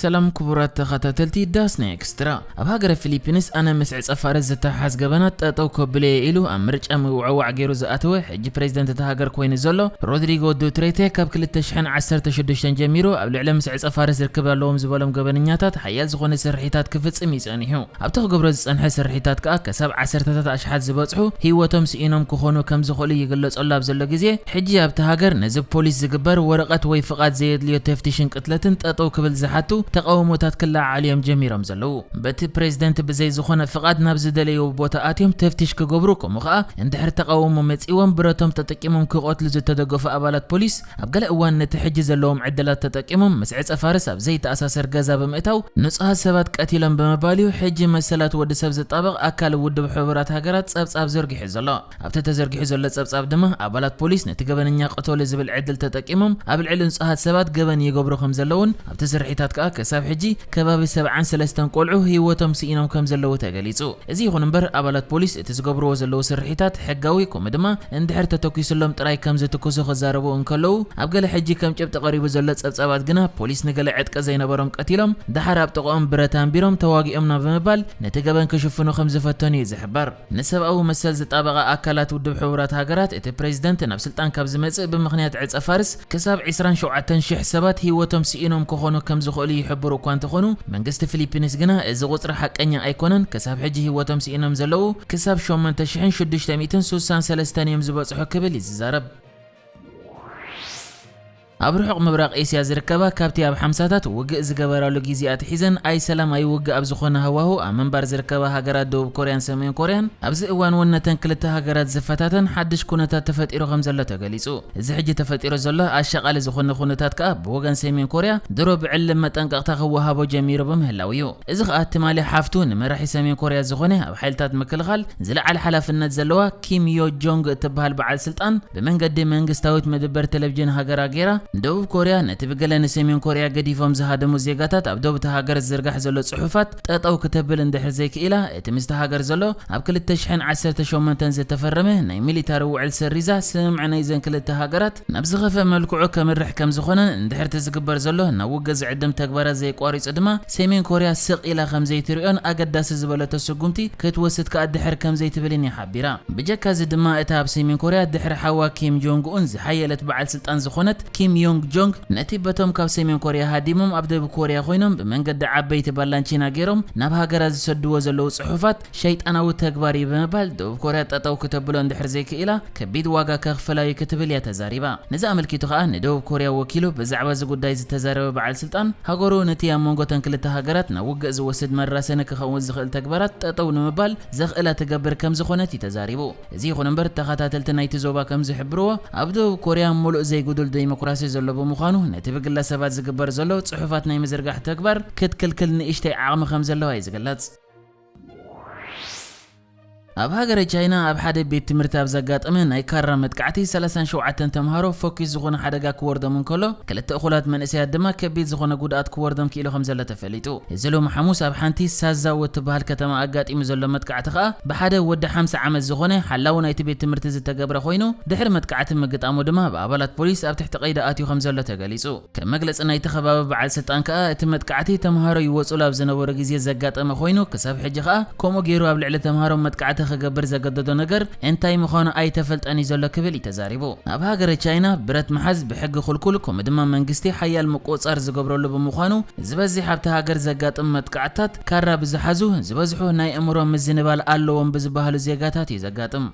ሰላም ክቡራት ተኸታተልቲ ዳስና ኤክስትራ። ኣብ ሃገረ ፊሊፒንስ ኣነ ምስ ዕጸ ፋርስ ዝተሓዝ ገበናት ጠጠው ከብሎ እየ ኢሉ ኣብ ምርጫ ምውዕዋዕ ገይሩ ዝኣተወ ሕጂ ፕሬዚደንት እታ ሃገር ኮይኑ ዘሎ ሮድሪጎ ዱትሬቴ ካብ ክልተ ሽሕን ዓሰርተ ሽዱሽተን ጀሚሩ ኣብ ልዕሊ ምስ ዕጸ ፋርስ ርክብ ኣለዎም ዝበሎም ገበነኛታት ሓያል ዝኾነ ስርሒታት ክፍጽም እዩ ጸኒሑ። ኣብቲ ክገብሮ ዝጸንሐ ስርሒታት ከኣ ከሳብ ዓሰርተታት ኣሽሓት ዝበጽሑ ህይወቶም ስኢኖም ክኾኑ ከም ዝኽእሉ ይግለጸሉ ኣብ ዘሎ ግዜ፣ ሕጂ ኣብቲ ሃገር ነዚ ፖሊስ ዝግበር ወረቐት ወይ ፍቓድ ዘየድልዮ ተፍቲሽን ቅትለትን ጠጠው ክብል ዝሓቱ ተቓውሞታት ክለዓዓሉ እዮም ጀሚሮም ዘለዉ። በቲ ፕሬዚደንት ብዘይ ዝኾነ ፍቓድ ናብ ዝደለይዎ ቦታ ኣትዮም ተፍቲሽ ክገብሩ፣ ከምኡ ከኣ እንድሕር ተቓውሞ መጺዎም ብረቶም ተጠቂሞም ክቐትሉ ዝተደገፉ ኣባላት ፖሊስ ኣብ ገለ እዋን ነቲ ሕጂ ዘለዎም ዕድላት ተጠቂሞም ምስ ዕጸ ፋርስ ኣብ ዘይተኣሳሰር ገዛ ብምእታው ንጹሃት ሰባት ቀቲሎም ብምባል እዩ ሕጂ መሰላት ወዲ ሰብ ዝጣበቕ ኣካል ውድብ ሕቡራት ሃገራት ጸብጻብ ዘርጊሑ ዘሎ። ኣብቲ ተዘርጊሑ ዘሎ ጸብጻብ ድማ ኣባላት ፖሊስ ነቲ ገበነኛ ቅተሉ ዝብል ዕድል ተጠቂሞም ኣብ ልዕሊ ንጹሃት ሰባት ገበን ይገብሩ ከም ዘለውን ኣብቲ ስርሒታት ከኣ ክሳብ ሕጂ ከባቢ ሰብዓን ሰለስተን ቆልዑ ህይወቶም ስኢኖም ከም ዘለዉ ተገሊጹ። እዚ ይኹን እምበር ኣባላት ፖሊስ እቲ ዝገብርዎ ዘለዉ ስርሒታት ሕጋዊ ከምኡ ድማ እንድሕር ተተኲስሎም ጥራይ ከም ዝትኩሱ ክዛረቡ እንከለዉ፣ ኣብ ገለ ሕጂ ከም ጭብጢ ቀሪቡ ዘሎ ጸብጻባት ግና ፖሊስ ንገለ ዕጥቂ ዘይነበሮም ቀቲሎም ደሓር ኣብ ጥቕኦም ብረት ኣንቢሮም ተዋጊኦምና ብምባል ነቲ ገበን ክሽፍኑ ከም ዝፈተኑ እዩ ዝሕበር። ንሰብኣዊ መሰል ዝጣበቓ ኣካላት ውድብ ሕቡራት ሃገራት እቲ ፕሬዚደንት ናብ ስልጣን ካብ ዝመጽእ ብምኽንያት ዕጸ ፋርስ ክሳብ ዕስራን ሸውዓተን ሽሕ ሰባት ህይወቶም ስኢኖም ክኾኑ ከም ዝኽእሉ ይሕብሩ እኳ እንተኾኑ መንግስቲ ፊሊፒንስ ግና እዚ ቁጽሪ ሓቀኛ ኣይኮነን፣ ክሳብ ሕጂ ህይወቶም ስኢኖም ዘለዉ ክሳብ ሸሞንተ ሽሕን ሽዱሽተ ሚእትን ሱሳን ሰለስተን እዮም ዝበጽሑ ክብል እዩ ዝዛረብ። ኣብ ርሑቕ ምብራቕ ኤስያ ዝርከባ ካብቲ ኣብ ሓምሳታት ውግእ ዝገበራሉ ግዜ ኣትሒዘን ኣይ ሰላም ኣይ ውግእ ኣብ ዝኾነ ሃዋሁ ኣብ ምንባር ዝርከባ ሃገራት ደቡብ ኮርያን ሰሜን ኮርያን ኣብዚ እዋን እውን ነተን ክልተ ሃገራት ዝፈታተን ሓድሽ ኩነታት ተፈጢሩ ከም ዘሎ ተገሊጹ። እዚ ሕጂ ተፈጢሩ ዘሎ ኣሻቓሊ ዝኾነ ኩነታት ከኣ ብወገን ሰሜን ኮርያ ድሮ ብዕልም መጠንቀቕታ ክወሃቦ ጀሚሩ ብምህላው እዩ። እዚ ከኣ ትማሊ ሓፍቱ ንመራሒ ሰሜን ኮርያ ዝኾነ ኣብ ሓይልታት ምክልኻል ዝለዓለ ሓላፍነት ዘለዋ ኪም ዮ ጆንግ እትበሃል በዓል ስልጣን ብመንገዲ መንግስታዊት መደበር ቴሌቪዥን ሃገራ ገይራ፣ ደቡብ ኮርያ ነቲ ብገለ ንሰሜን ኮርያ ገዲፎም ዝሃደሙ ዜጋታት ኣብ ዶብ እታ ሃገር ዝዝርጋሕ ዘሎ ጽሑፋት ጠጠው ክተብል እንድሕር ዘይክኢላ፣ እቲ ምስቲ ሃገር ዘሎ ኣብ ክልተ ሽሕን ዓሰርተ ሸሞንተን ዝተፈረመ ናይ ሚሊታሪ ውዕል ሰሪዛ ስምምዕ ናይዘን ክልተ ሃገራት ናብ ዝኸፍአ መልክዑ ከምርሕ ከም ዝኾነን እንድሕር እቲ ዝግበር ዘሎ ናብ ውግእ ዝዕድም ተግባራት ዘየቋሪጹ ድማ ሰሜን ኮርያ ስቕ ኢላ ከም ዘይትሪኦን ኣገዳሲ ዝበለቶ ስጉምቲ ክትወስድ ከኣ ድሕር ከም ዘይትብልን እያ ሓቢራ። ብጀካ እዚ ድማ እታ ኣብ ሰሜን ኮርያ ድሕሪ ሓዋ ኪም ጆንግ ኡን ዝሓየለት በዓል ስልጣን ዝኾነት ኪም ዮንግ ጆንግ ነቲ በቶም ካብ ሰሜን ኮርያ ሃዲሞም ኣብ ደቡብ ኮርያ ኮይኖም ብመንገዲ ዓበይቲ ባላንቺና ገይሮም ናብ ሃገራ ዝሰድዎ ዘለዉ ጽሑፋት ሸይጣናዊ ተግባር እዩ ብምባል ደቡብ ኮርያ ጠጠው ክተብሎ እንድሕር ዘይክኢላ ከቢድ ዋጋ ከኽፍላ እዩ ክትብል እያ ተዛሪባ። ነዚ ኣመልኪቱ ከኣ ንደቡብ ኮርያ ወኪሉ ብዛዕባ እዚ ጉዳይ ዝተዛረበ በዓል ስልጣን ሃገሩ ነቲ ኣብ መንጎ እተን ክልተ ሃገራት ናብ ውግእ ዝወስድ መራሰኒ ክኸውን ዝኽእል ተግባራት ጠጠው ንምባል ዘኽእላ ትገብር ከም ዝኾነት እዩ ተዛሪቡ። እዚ ይኹን እምበር ተኸታተልቲ ናይቲ ዞባ ከም ዝሕብርዎ ኣብ ደቡብ ኮርያ ሙሉእ ዘይጉዱል ዴሞክራሲ ዘሎ ብምዃኑ ነቲ ብግለሰባት ዝግበር ዘሎ ጽሑፋት ናይ ምዝርጋሕ ተግባር ክትክልክል ንእሽተይ ዓቕሚ ከም ዘለዋ እዩ ዝግለጽ። ኣብ ሃገረ ቻይና ኣብ ሓደ ቤት ትምህርቲ ኣብ ዘጋጠመ ናይ ካራ መጥቃዕቲ ሰላሳን ሸውዓተን ተምሃሮ ፈኲስ ዝኾነ ሓደጋ ክወርዶም እንከሎ ክልተ እኹላት መንእሰያት ድማ ከቢድ ዝኾነ ጉድኣት ክወርዶም ክኢሉ ከም ዘሎ ተፈሊጡ። እዚ ሎሚ ሓሙስ ኣብ ሓንቲ ሳዛዎ እትበሃል ከተማ ኣጋጢሙ ዘሎ መጥቃዕቲ ከኣ ብሓደ ወዲ ሓምሳ ዓመት ዝኾነ ሓላዊ ናይቲ ቤት ትምህርቲ ዝተገብረ ኮይኑ ድሕሪ መጥቃዕቲ ምግጣሙ ድማ ብኣባላት ፖሊስ ኣብ ትሕቲ ቀይዲ ኣትዩ ከም ዘሎ ተገሊጹ። ከም መግለጺ ናይቲ ከባቢ በዓል ስልጣን ከኣ እቲ መጥቃዕቲ ተምሃሮ ይወጹሉ ኣብ ዝነበሩ ግዜ ዘጋጠመ ኮይኑ ክሳብ ሕጂ ከኣ ከምኡ ገይሩ ኣብ ልዕሊ ተምሃሮ መጥቃዕቲ ክገብር ዘገደዶ ነገር እንታይ ምዃኑ ኣይተፈልጠን እዩ ዘሎ ክብል እዩ ተዛሪቡ። ኣብ ሃገረ ቻይና ብረት ምሓዝ ብሕጊ ክልኩል ከምኡ ድማ መንግስቲ ሓያል ምቁጽጻር ዝገብረሉ ብምዃኑ ዝበዝሕ ኣብቲ ሃገር ዘጋጥም መጥቃዕትታት ካራ ብዝሓዙ ዝበዝሑ ናይ ኣእምሮ ምዝንባል ኣለዎም ብዝበሃሉ ዜጋታት እዩ ዘጋጥም።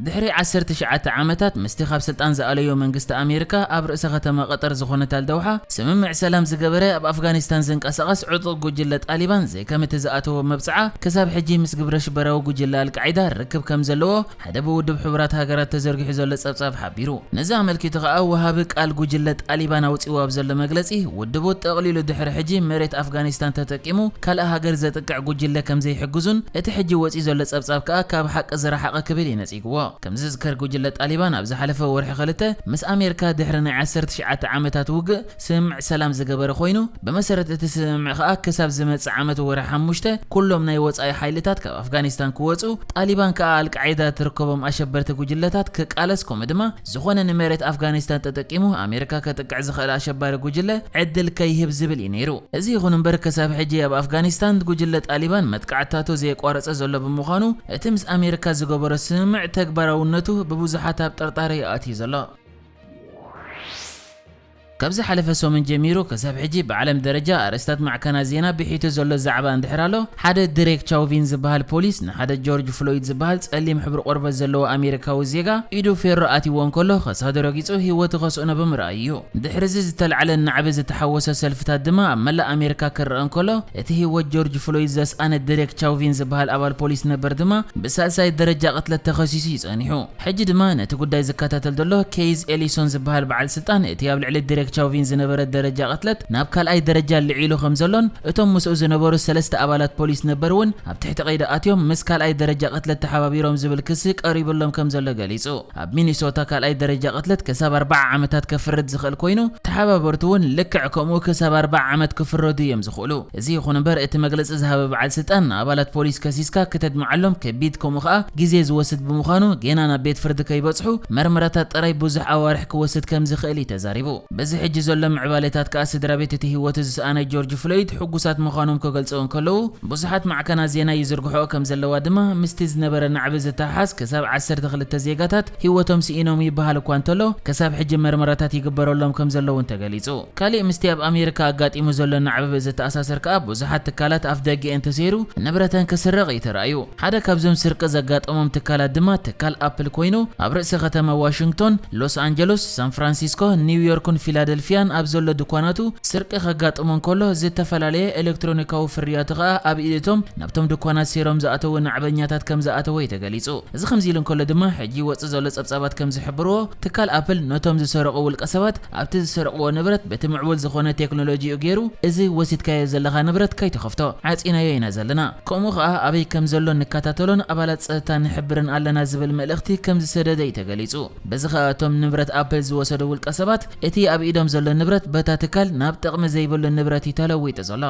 ድሕሪ ዓሰርተ ትሽዓተ ዓመታት ምስቲ ካብ ስልጣን ዝኣለዮ መንግስቲ ኣሜሪካ ኣብ ርእሰ ከተማ ቀጠር ዝኾነት ኣልደውሓ ስምምዕ ሰላም ዝገበረ ኣብ ኣፍጋኒስታን ዝንቀሳቐስ ዕጡቕ ጉጅለ ጣሊባን ዘይከም እቲ ዝኣተዎ መብጽዓ ክሳብ ሕጂ ምስ ግብረ ሽበራዊ ጉጅለ ኣልቃዒዳ ርክብ ከም ዘለዎ ሓደ ብውድብ ሕቡራት ሃገራት ተዘርጊሑ ዘሎ ጸብጻብ ሓቢሩ። ነዚ ኣመልኪቱ ከኣ ወሃቢ ቃል ጉጅለ ጣሊባን ኣውጺዎ ኣብ ዘሎ መግለጺ ውድቡ ጠቕሊሉ ድሕሪ ሕጂ መሬት ኣፍጋኒስታን ተጠቂሙ ካልእ ሃገር ዘጥቅዕ ጉጅለ ከም ዘይሕግዙን እቲ ሕጂ ወጺኡ ዘሎ ጸብጻብ ከኣ ካብ ሓቂ ዝረሓቐ ክብል እዩ ነጺግዎ። ከም ዝዝከር፣ ጉጅለ ጣሊባን ኣብ ዝሓለፈ ወርሒ ክልተ ምስ ኣሜሪካ ድሕሪ ናይ ዓሰርተ ትሽዓተ ዓመታት ውግእ ስምምዕ ሰላም ዝገበረ ኮይኑ፣ ብመሰረት እቲ ስምምዕ ከኣ ክሳብ ዝመጽእ ዓመት ወርሒ ሓሙሽተ ኩሎም ናይ ወጻኢ ሓይልታት ካብ ኣፍጋኒስታን ክወጹ፣ ጣሊባን ከኣ ኣልቃዒዳ ትርከቦም ኣሸበርቲ ጉጅለታት ክቃለስ፣ ከምኡ ድማ ዝኾነ ንመሬት ኣፍጋኒስታን ተጠቂሙ ኣሜሪካ ከጥቅዕ ዝኽእል ኣሸባሪ ጉጅለ ዕድል ከይህብ ዝብል እዩ ነይሩ። እዚ ይኹን እምበር፣ ክሳብ ሕጂ ኣብ ኣፍጋኒስታን ጉጅለ ጣሊባን መጥቃዕትታቱ ዘየቋረጸ ዘሎ ብምዃኑ፣ እቲ ምስ ኣሜሪካ ዝገበሮ ስምምዕ ተግባራውነቱ ብብዙሓት ኣብ ጥርጣረ ይኣትዩ ዘሎ። ካብ ዝሓለፈ ሰሙን ጀሚሩ ክሳብ ሕጂ ብዓለም ደረጃ ኣርእስታት ማዕከናት ዜና ብሒቱ ዘሎ ዛዕባ እንድሕር ኣሎ፣ ሓደ ድሬክ ቻውቪን ዝበሃል ፖሊስ ንሓደ ጆርጅ ፍሎይድ ዝበሃል ጸሊም ሕብሪ ቆርበት ዘለዎ ኣሜሪካዊ ዜጋ ኢዱ ፌሮ ኣትይዎ እንከሎ፣ ክሳዱ ረጊጹ ህይወቱ ከስእኖ ብምርኣዩ እዩ። ድሕሪ እዚ ዝተላዕለ ናዕቢ ዝተሓወሰ ሰልፍታት ድማ ኣብ መላእ ኣሜሪካ ክረኣ እንከሎ፣ እቲ ህይወት ጆርጅ ፍሎይድ ዘስኣነ ድሬክ ቻውቪን ዝበሃል ኣባል ፖሊስ ነበር ድማ ብሳልሳይ ደረጃ ቅትለት ተኸሲሱ እዩ ጸኒሑ። ሕጂ ድማ ነቲ ጉዳይ ዝከታተል ዘሎ ኬይዝ ኤሊሶን ዝበሃል በዓል ስልጣን፣ እቲ ኣብ ልዕሊ ድሬክ ቻውቪን ዝነበረ ደረጃ ቅትለት ናብ ካልኣይ ደረጃ ልዒሉ ከም ዘሎን፣ እቶም ምስኡ ዝነበሩ ሰለስተ ኣባላት ፖሊስ ነበር እውን ኣብ ትሕቲ ቀይዲ ኣትዮም ምስ ካልኣይ ደረጃ ቅትለት ተሓባቢሮም ዝብል ክሲ ቀሪብሎም ከም ዘሎ ገሊጹ። ኣብ ሚኒሶታ ካልኣይ ደረጃ ቅትለት ክሳብ ኣርብዓ ዓመታት ከፍርድ ዝኽእል ኮይኑ፣ ተሓባበርቱ እውን ልክዕ ከምኡ ክሳብ ኣርብዓ ዓመት ክፍረዱ እዮም ዝኽእሉ። እዚ ይኹን እምበር፣ እቲ መግለጺ ዝሃበ በዓል ስልጣን ንኣባላት ፖሊስ ከሲስካ ክተድምዓሎም ከቢድ፣ ከምኡ ኸኣ ግዜ ዝወስድ ብምዃኑ፣ ጌና ናብ ቤት ፍርዲ ከይበጽሑ መርመራታት ጥራይ ብዙሕ ኣዋርሕ ክወስድ ከም ዝኽእል እዩ ተዛሪቡ። በዚ ሕጂ ዘሎ ምዕባሌታት ከኣ ስድራ ቤት እቲ ህይወቱ ዝሰኣነ ጆርጅ ፍሎይድ ሕጉሳት ምዃኖም ክገልጹ እንከለዉ፣ ብዙሓት ማዕከናት ዜና ይዝርግሕኦ ከም ዘለዋ ድማ ምስቲ ዝነበረ ናዕቢ ዝተሓሓዝ ክሳብ ዓሰርተ ክልተ ዜጋታት ህይወቶም ስኢኖም ይበሃል እኳ እንተሎ፣ ክሳብ ሕጂ መርመራታት ይግበረሎም ከም ዘለውን ተገሊጹ። ካሊእ ምስቲ ኣብ ኣሜሪካ ኣጋጢሙ ዘሎ ናዕቢ ብዝተኣሳሰር ከኣ ብዙሓት ትካላት ኣፍ ደገ እንተሰይሩ ንብረተን ክስረቕ እዩ ተራእዩ። ሓደ ካብዞም ስርቂ ዘጋጠሞም ትካላት ድማ ትካል ኣፕል ኮይኑ፣ ኣብ ርእሲ ከተማ ዋሽንግቶን፣ ሎስ ኣንጀሎስ፣ ሳን ፍራንሲስኮ፣ ኒውዮርክን ፊላደልፊያን ኣብ ዘሎ ድኳናቱ ስርቂ ከጋጥሞ እንከሎ፣ ዝተፈላለየ ኤሌክትሮኒካዊ ፍርያቱ ከኣ ኣብ ኢድ እቶም ናብቶም ድኳናት ሴሮም ዝኣተዉ ናዕበኛታት ከም ዝኣተወ እዩ ተገሊጹ። እዚ ከምዚ ኢሉ እንከሎ ድማ፣ ሕጂ ይወጽእ ዘሎ ጸብጻባት ከም ዝሕብርዎ፣ ትካል ኣፕል ነቶም ዝሰረቑ ውልቀ ሰባት ኣብቲ ዝሰረቕዎ ንብረት በቲ ምዕቡል ዝኾነ ቴክኖሎጂኡ ገይሩ፣ እዚ ወሲድካዮ ዘለኻ ንብረት ከይትኸፍቶ፣ ዓጺናዮ ኢና ዘለና። ከምኡ ኸኣ ኣበይ ከም ዘሎ ንከታተሎን ኣባላት ጸጥታ ንሕብርን ኣለና ዝብል መልእኽቲ ከም ዝሰደደ እዩ ተገሊጹ። በዚ ኸኣ እቶም ንብረት ኣፕል ዝወሰዱ ውልቀ ሰባት፣ እቲ ኣብ ኢዶም ዘሎ ንብረት በታ ትካል ናብ ጥቕሚ ዘይብሉ ንብረት እዩ ተለዊጡ ዘሎ።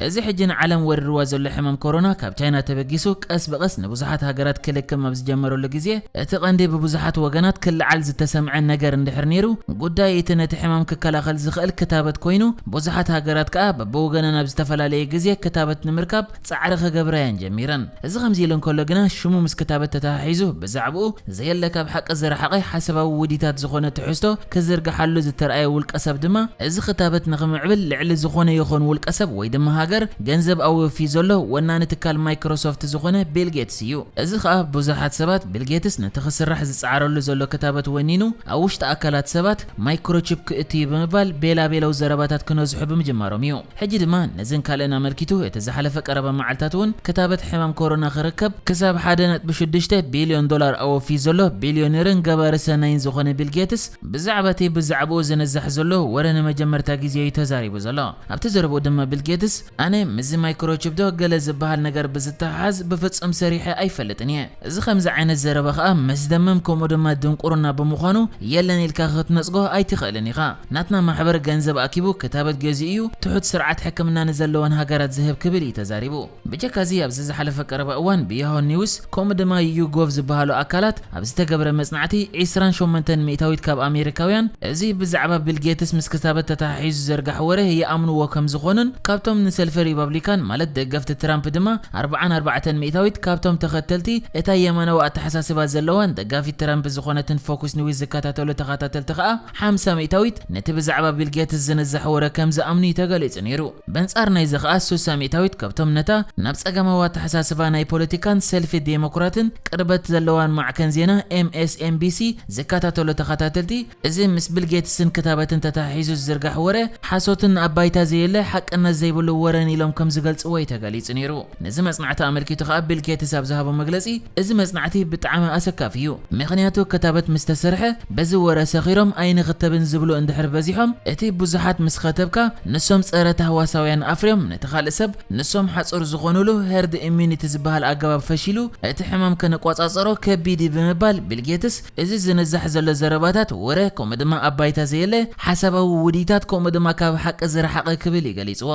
እዚ ሕጂ ንዓለም ወሪርዋ ዘሎ ሕማም ኮሮና ካብ ቻይና ተበጊሱ ቀስ ብቐስ ንብዙሓት ሃገራት ክልክም ኣብ ዝጀመረሉ ግዜ፣ እቲ ቀንዲ ብብዙሓት ወገናት ክለዓል ዝተሰምዐ ነገር እንድሕር ነይሩ፣ ጉዳይ እቲ ነቲ ሕማም ክከላኸል ዝኽእል ክታበት ኮይኑ፣ ብዙሓት ሃገራት ከኣ በብወገነን ኣብ ዝተፈላለየ ግዜ ክታበት ንምርካብ ጻዕሪ ክገብራ እየን ጀሚረን። እዚ ከምዚ ኢሉ እንከሎ ግና፣ ሽሙ ምስ ክታበት ተተሓሒዙ ብዛዕባኡ ዘየለ ካብ ሓቂ ዝረሓቐ ሓሳባዊ ውዲታት ዝኾነ ትሕዝቶ ክዝርግሓሉ ዝተረኣየ ውልቀ ሰብ ድማ፣ እዚ ክታበት ንኽምዕብል ልዕሊ ዝኾነ ይኹን ውልቀ ሰብ ወይ ድማ ሃገር ገንዘብ ኣወፍዩ ዘሎ ወናኒ ትካል ማይክሮሶፍት ዝኾነ ቢል ጌትስ እዩ። እዚ ኸኣ ብዙሓት ሰባት ቢል ጌትስ ነቲ ክስራሕ ዝጸዓረሉ ዘሎ ክታበት ወኒኑ ኣብ ውሽጢ ኣካላት ሰባት ማይክሮቺፕ ክእቱ እዩ ብምባል ቤላ ቤለው ዘረባታት ክነዝሑ ብምጅማሮም እዩ። ሕጂ ድማ ነዝን ካልእን ኣመልኪቱ እቲ ዝሓለፈ ቀረባ መዓልታት እውን ክታበት ሕማም ኮሮና ክርከብ ክሳብ ሓደ ነጥቢ ሽዱሽተ ቢልዮን ዶላር ኣወፍዩ ዘሎ ቢልዮነርን ገባሪ ሰናይን ዝኾነ ቢል ጌትስ ብዛዕባ እቲ ብዛዕባኡ ዝንዛሕ ዘሎ ወረ ንመጀመርታ ግዜ እዩ ተዛሪቡ ዘሎ። ኣብቲ ዘረባኡ ድማ ቢል ጌትስ፣ ኣነ ምስዚ ማይክሮቺፕ ዶ ገለ ዝበሃል ነገር ብዝተሓሓዝ ብፍጹም ሰሪሐ ኣይፈልጥን እየ። እዚ ከምዚ ዓይነት ዘረባ ኸኣ መስደመም ከምኡ ድማ ድንቁርና ብምዃኑ የለን ኢልካ ክትነጽጎ ኣይትኽእልን ኢኻ። ናትና ማሕበር ገንዘብ ኣኪቡ ክታበት ገዚኡ እዩ ትሑት ስርዓት ሕክምና ንዘለወን ሃገራት ዝህብ ክብል እዩ ተዛሪቡ። ብጀካዚ ኣብዚ ዝሓለፈ ቀረባ እዋን ብያሆ ኒውስ ከምኡ ድማ ዩጎቭ ዝበሃሉ ኣካላት ኣብ ዝተገብረ መጽናዕቲ ዒስራን ሸሞንተን ሚእታዊት ካብ ኣሜሪካውያን እዚ ብዛዕባ ቢል ጌትስ ምስ ክታበት ተተሓሒዙ ዝዝርጋሕ ወረ ይኣምንዎ ከም ዝኾኑን ካብቶም ንሰልፊ ሪፐብሊካን ማለት ደገፍቲ ትራምፕ ድማ ኣርብዓን ኣርባዕተን ሚእታዊት ካብቶም ተኸተልቲ እታ የማናዊ ኣተሓሳስባ ዘለዋን ደጋፊት ትራምፕ ዝኾነትን ፎክስ ኒውስ ዝከታተሉ ተኸታተልቲ ኸኣ ሓምሳ ሚእታዊት ነቲ ብዛዕባ ቢል ጌትስ ዝንዛሕ ወረ ከም ዝኣምኑ እዩ ተገሊጹ ነይሩ። በንጻር ናይዚ ኸኣ ሱሳ ሚእታዊት ካብቶም ነታ ናብ ጸጋማዊ ኣተሓሳስባ ናይ ፖለቲካን ሰልፊ ዴሞክራትን ቅርበት ዘለዋን ማዕከን ዜና ኤም ኤስ ኤን ቢ ሲ ዝከታተሉ ተኸታተልቲ፣ እዚ ምስ ቢል ጌትስን ክታበትን ተተሓሒዙ ዝዝርጋሕ ወረ ሓሶትን ኣብ ባይታ ዘየለ ሓቅነት ዘይብሉ ወረ ኢሎም ከም ዝገልጽዎ እዩ ተገሊጹ ነይሩ። ነዚ መጽናዕቲ ኣመልኪቱ ከኣ ቢል ጌትስ ኣብ ዝሃቦ መግለጺ፣ እዚ መጽናዕቲ ብጣዕሚ ኣሰካፊ እዩ፣ ምኽንያቱ ክታበት ምስ ተሰርሐ በዚ ወረ ሰኺሮም ኣይንኽተብን ዝብሉ እንድሕር በዚሖም፣ እቲ ብዙሓት ምስ ኸተብካ ንሶም ጸረ ታህዋሳውያን ኣፍርዮም ነቲ ካልእ ሰብ ንሶም ሓጹር ዝኾኑሉ ሄርድ ኢሚዩኒቲ ዝበሃል ኣገባብ ፈሺሉ እቲ ሕማም ከነቋጻጸሮ ከቢድ እዩ ብምባል ቢል ጌትስ እዚ ዝንዛሕ ዘሎ ዘረባታት ወረ ከምኡ ድማ ኣብ ባይታ ዘየለ ሓሳባዊ ውዲታት ከምኡ ድማ ካብ ሓቂ ዝረሓቐ ክብል እዩ ገሊጽዎ።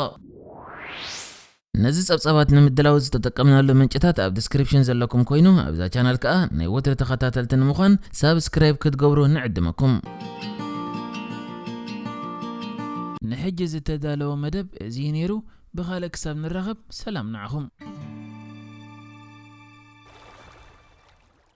ነዚ ጸብጻባት ንምድላው ዝተጠቀምናሉ ምንጭታት ኣብ ዲስክሪፕሽን ዘለኩም ኮይኑ ኣብዛ ቻናል ከኣ ናይ ወትሪ ተኸታተልቲ ንምዃን ሳብስክራይብ ክትገብሩ ንዕድመኩም። ንሕጂ ዝተዳለወ መደብ እዚ እዩ ነይሩ። ብኻልእ ክሳብ ንራኸብ ሰላም ንዓኹም።